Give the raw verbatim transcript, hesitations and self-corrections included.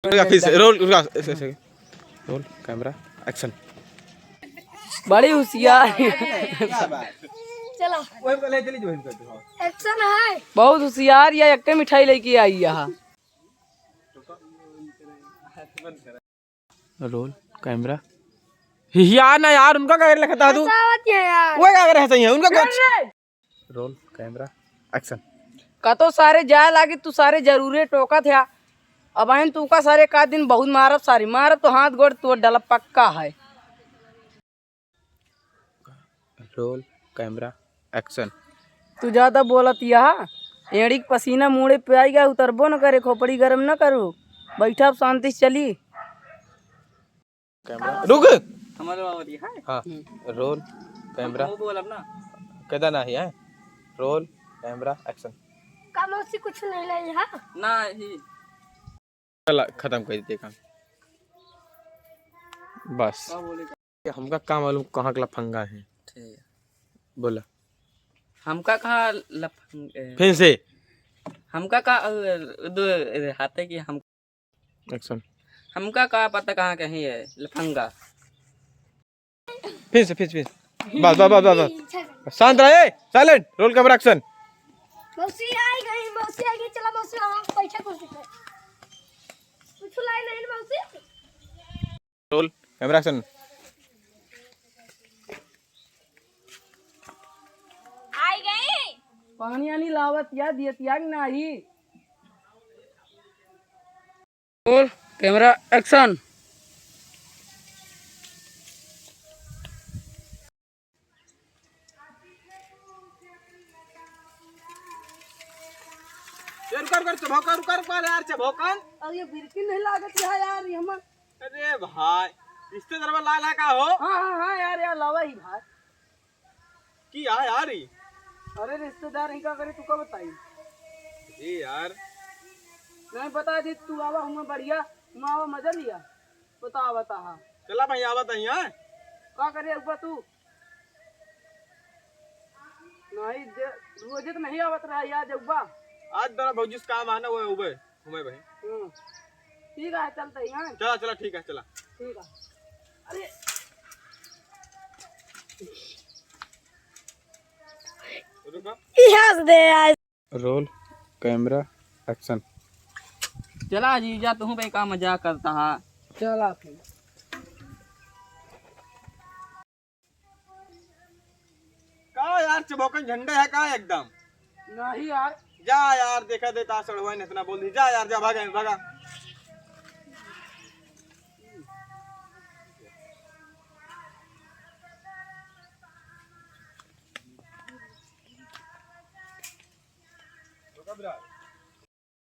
रुका, फिर से, रोल, रुका, ऐसे, ऐसे। Roll, camera, action. बड़ी होशियार। चला। वही पहले चली जो इनका तो। एक्शन है। बहुत होशियार, या एक्के मिठाई लेके आई यहाँ। Role, camera. हिया ना यार, उनका का लखता तू? हंसावत है यार। वो का करे हंसई है? उनका कुछ। अरे! Roll, camera, action. का तो सारे जाए लागी, तू सारे जरूरे टोकत है। अब आइन तू का सारे का दिन बहुत मारब, सारी मारब तो हाथ गोड़ तोड़ डालब पक्का है। Roll, camera, action. तू ज्यादा बोलत यहा, एड़ी के पसीना मूड़े पे आइगा, उतरबो न करे, खोपड़ी गरम न करू, बैठा अब शांति से चली। कैमरा, रुक। हमारे बाबा जी हैं। हाँ। हम्म। Roll, camera. हम वो बोलब ना। कैदा ना ही है। Roll, camera, action. का मौसी कुछ नहीं लाई है? ना ही। चला, खत्म कर देते काम। बस। का बोले का? हमका का मालूम कहाँ के लफंगा है। ठीक है। बोला। हमका कहाँ लफंग-, ए, फिर से। हमका का, अ, दो, ए, हाथे की हम एक्शन। हमका का पता कहाँ के ही है लफंगा। फिर से, फिर से, फिर से। बस, बस, बस, बस, बस। शांत रहे, साइलेंट। Role, camera, action. मौसी आई गई, मौसी आई गई, चला मौसी, हम बैठे कुर्सी पे। कुछ लाई नहीं मौसी। Role, camera, action. आई गई। पानी आनी लावत या दियत या कि नाही? Role, camera, action. ए, रुका, रुका, चभौकन, रुका, रुका, यार, चभौकन। अब ये बिल्कुल नहीं लागत है यार, ये हमर। अरे भाई, रिश्तेदार में लाला का हो? हाँ, हाँ, हाँ यार, यार, लावा ही भाई। की आ यार ई? अरे रिश्तेदार ही का करे, तू का बताई? जी यार। नहीं बता दे, तू आवा हुआ बढ़िया, हुआ आवा मजा लिया। बता, बता, हाँ। चला भाई, आवा तही, हाँ? का करे उबा तू? नहीं, जे, रोजे तो नहीं आवत रहा यार, जउबा। आज तोरा भौजी से काम है ना, वो उबे, घूमे भाई। हम्म। ठीक है, चलते ही, हाँ? चला, चला, ठीक है, चला। ठीक है। अरे। रुको। इहाँ से दे आज। Roll, camera, action. चला जीजा, तू पे का मजाक करता है? चला फिर। का यार, चबोकन झंडे है का एकदम? नहीं यार। जा यार, देखा देता सड़ुआ ने इतना बोल दी। जा यार, जा, भागा, भागा।